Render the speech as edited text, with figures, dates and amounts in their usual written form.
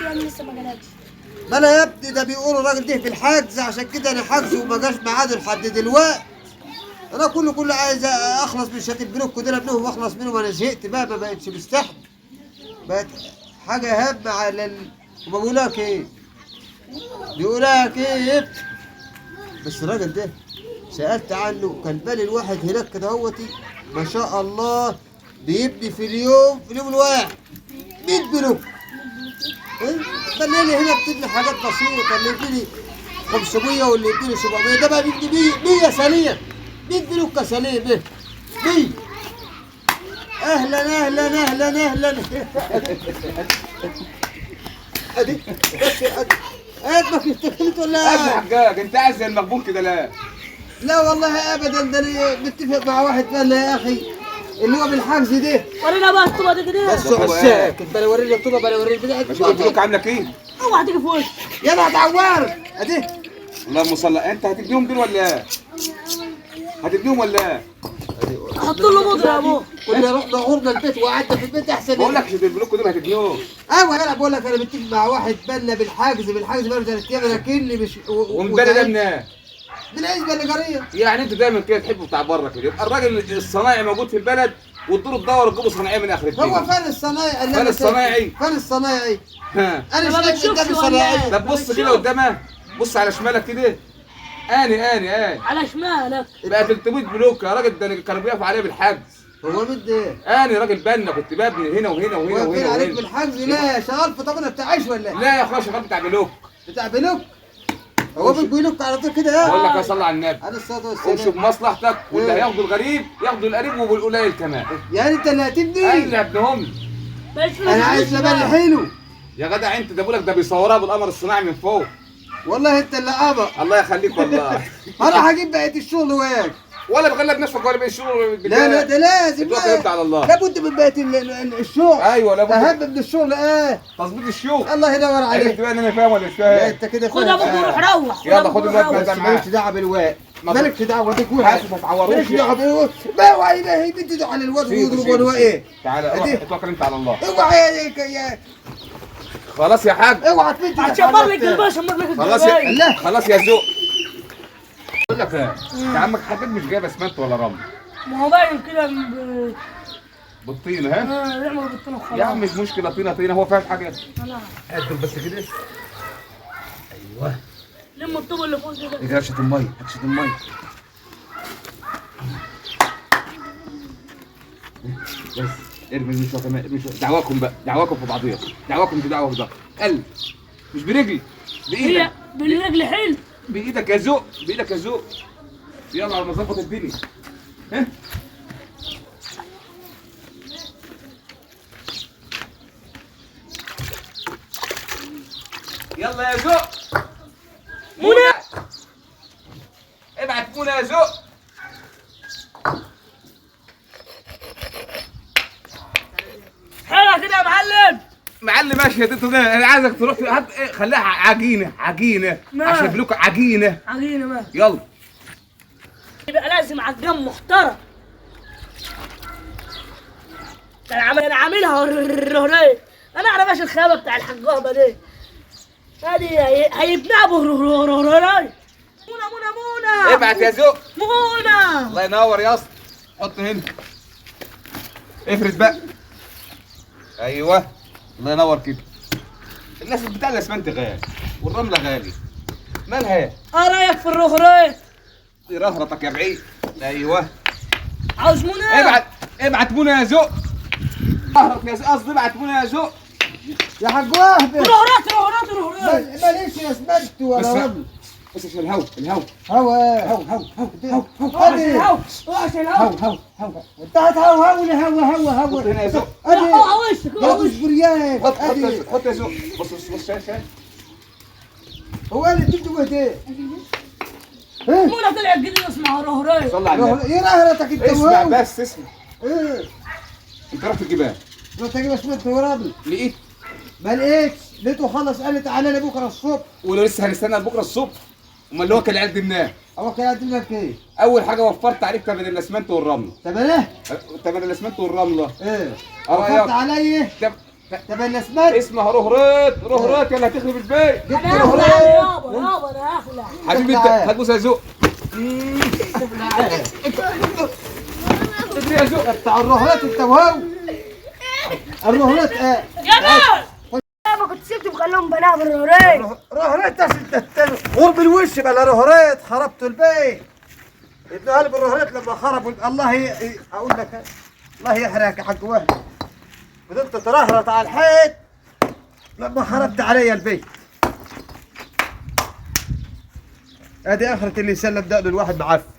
ايام لسه ما جالكش. ما انا يا ابني ده بيقولوا الراجل ده في الحجز، عشان كده انا حجزه وما جاش ميعاده لحد دلوقتي. انا كله عايز اخلص من شات البلوك ده ابنهم واخلص منه، وانا زهقت بقى، ما بقتش مستحمل، بقت حاجة هامة على وما بيقول لك ايه؟ بيقول لك ايه؟ بس الراجل ده سالت عنه، كان بالي الواحد هناك كده اهوتي ما شاء الله بيبني في اليوم، في اليوم الواحد 100 بلوك. خليني هنا بتبني حاجات بسيطة، اللي يبني 500 واللي يبني 700، ده بقى بيبني 100 سليم، 100 بلوكه سليم، 100. اهلا اهلا اهلا اهلا. ادي بس ادي ما اشتغلت ولا يا حجاج انت قاعد زي المغبون كده. لا لا والله ابدا، ده انا متفق مع واحد قال لي يا اخي اللي هو بالحجز ده. ورينا بقى الطوبه دي كده. بس عساك بلا وريني الطوبه بلا وريني البتاع. شوف البلوك عامله كده. اوعى تيجي في وشك. يلا هتعور ادي. اللهم صل. انت هتبنيهم دول ولا ايه؟ هتبنيهم ولا ايه؟ حط له مضرة يا ابو. كنا رحنا غرنا البيت وقعدنا في البيت احسن. بقول لك البلوك دول هتبنيهم. ايوه انا بقول لك انا متفق مع واحد بنا بالحجز، بالحجز بقاله 3 ايام، انا كلي مش ومبني ده منين؟ من العزبة اللي. يعني انتوا دايما كده تحبوا بتاع بره كده، يبقى الراجل الصنايعي موجود في البلد وتدوروا تدوروا تجيبوا صنايعي من اخر الدنيا. هو فين الصنايعي؟ فين الصنايعي؟ فين الصنايعي؟ انا شايف قدامي صنايعي. طب بص كده قدامك، بص على شمالك كده. اني اني اني على شمالك بقى 300 بلوك يا راجل، ده كانوا بيقفوا عليا بالحجز. هو مين ده؟ اني راجل بنا، كنت ببني هنا وهنا وهنا وهنا. واقفين عليك بالحجز؟ لا شغال في طابونه بتاع عيش ولا ايه؟ لا يا اخويا شغال بتاع بلوك. بتاع بلوك؟ هو بيلوك على طول كده. بقول لك يا صلي على النبي عليه الصلاة والسلام. امشي بمصلحتك، واللي هياخدوا الغريب ياخدوا القريب وبالقليل كمان. يعني انت اللي هتبني؟ انا اللي هبنيهم. انا عايز ابني حلو يا جدع. انت ده بقول لك ده بيصورها بالقمر الصناعي من فوق. والله انت اللي قمر. الله يخليك والله. انا هجيب بقية الشغل وياك. ولا بغلب نفسك ولا بقية الشغل. لا لا ده لازم. اتوكل على الله. لابد من بقية الشغل. ايوه لابد. اهم من الشغل ايه؟ تظبيط الشغل. الله ينور عليك. عرفت بقى ان انا فاهم ولا مش فاهم؟ لا انت كده خد ابوك وروح روح. يلا خد الواد ده معاك. مالكش دعوه بالواد، مالكش دعوه بيك وحش. حاسس هتعوروش. مالكش دعوه بالواد. ما هو هيمد على الواد ويضرب ولا ايه؟ تعالى اتوكل انت على الله. اوعى يا خلاص يا حاج. اوعى تمد. هتشمر لك الجلبيه، شمر لك الجلبيه. خلاص يا خلاص يا ذوق. بقول لك ايه؟ يا عمك حضرتك مش جايب اسمنت ولا رمل. ما هو باين كده بالطينه. ها؟ يعملوا بالطينه وخلاص يا عم مش مشكلة. طينه طينه، هو فاهم حاجة؟ لا قدم بس كده. ايوه لم الطوب اللي فوق ده. ايه رشه المية، رشه المية بس. ارمي شوية كمان، ارمي شوية. دعواكم بقى، دعواكم في بعضيها، دعواكم في دعوه في بعض. قلب مش برجلي، بايدك. بالرجل حلو. بايدك يا ذوق، بايدك يا ذوق. يلا على ما اظبط الدنيا. ها يلا يا ذوق. منى ابعت منى يا ذوق. حلوة كده يا معلم. معلم ماشي يا تيتو. انا عايزك تروح هات ايه، خليها عجينه عجينه عشان بلوك عجينه عجينه. ماشي يلا. يبقى لازم عجان محترم. انا عاملها رهريه. انا اعرف ايش الخيابه بتاع الحجابه دي. ادي هيبناها برهريه. منى منى منى ابعت يا ذوق. منى الله ينور يا اسطى. حط هنا، افرد بقى. ايوه الله ينور كده. الناس بتاع الاسمنت غالي والرمله غالي، مالها؟ ايه رايك في الرهريه؟ رهرتك يا بعيد. ايوه عاوز منى. ابعت ابعت منى يا ذوق. رهرت يا قصدي ابعت منى يا ذوق. يا حاج وهبي. رهرات رهرات رهرات. ماليش اسمنت ولا رمل. بس عشان الهوا، الهوا هوا هو هو هو هو هو هو عشان الهوا. هو هو هو. انت هتهو هو هو هو هو. حط هنا يا ذوق. اوعى وشك، اوعى وشك. بريان. حط حط يا ذوق. بص بص بص شايف شايف. هو اللي تبدو ايه؟ منى طلعت جديد اسمها رهريه. صلي على النبي. ايه رهرتك انت؟ اسمع بس اسمع. ايه؟ انت رحت الجبال. رحت اجيب اسمنت ورمل. لقيت؟ ما لقيتش، لقيته خلص. قال لي تعالى لي بكره الصبح. ولو لسه هنستنى لبكرة الصبح؟ امال اللي هو كان العيال دي منين؟ هو كان العيال دي منين؟ اول حاجة وفرت عليك ثمن الاسمنت والرمله. ثمن ايه؟ ثمن الاسمنت والرمله. ايه؟ وفرت عليا طب الاسمنت اسمها رهرات، رهرات يلا هتخرب البيت. جبت انا هخلع رهرات. يابا، يابا انا هخلع. حبيبي انت هتبوس يا زق. اجري يا زق. بتاع الرهرات انت وهو الرهرات. اه يابا يابا كنت سبت وخليهم بناها بالرهرات. رهرات انت التاني غرب الوش بلا رهرات، خربتوا البيت. ابن قلب الرهرات لما خربوا الله اقول لك الله يحرقك يا حاج وهبي. فضلت ترهرط على الحيط لما خربت عليا البيت. ادي اخرة اللي يسلم دقنه الواحد معفن.